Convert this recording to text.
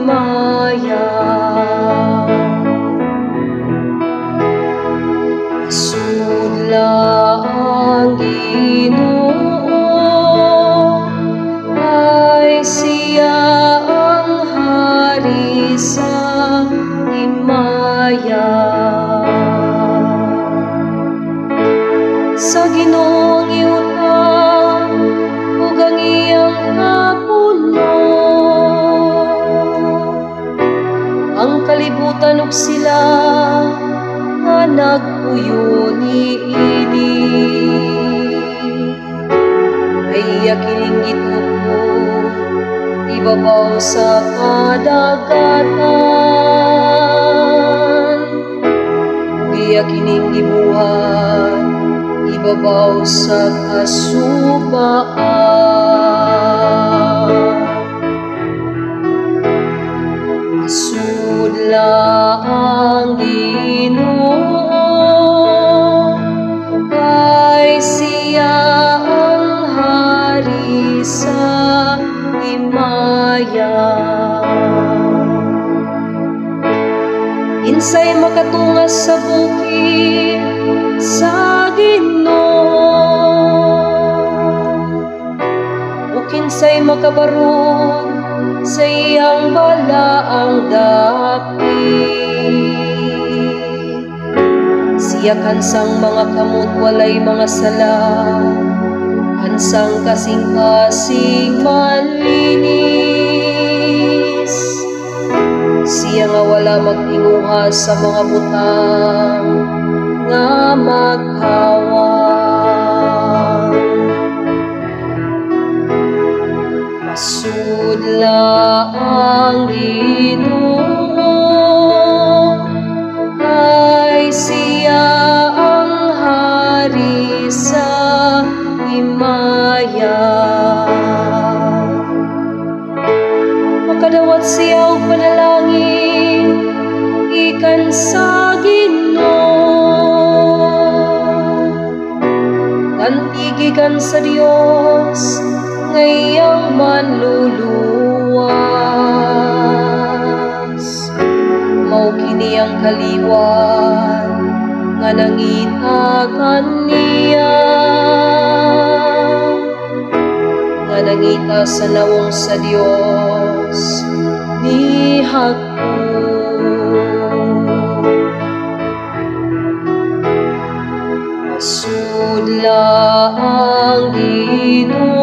himaya. Pasudla ang Ginoo, kay siya ang hari sa himaya. Sa Ginoo ang yuta ug ang iyang kapuno, ang kalibutan ug sila nga nagpuyo niini. Kay iya kining gitubo ibabaw sa kadagatan, ug iya kining gibuhat ibabaw sa kasubaan. Pasudla ang Ginoo, kay siya ang hari sa himaya. Kinsay makatunga sa bukid sa Ginoo, o kinsay makabarog sa iyang balaang dapit. Siya kansang mga kamot walay mga sala, kansang kasing-kasing malinis. Siya nga wala magtinguha sa mga butang nga magkawang. Pasudla ang Ginoo, kay siya ang hari sa himaya. Makadawat siya og panalangin gikan sa Ginoo, ganti gikan sa Dios nga iyang manluluwas. Mao kini ang kaliwat nga nangita kaniya, nga nangita sa nawong sa Dios ni Jacob. Pasudla ang Ginoo,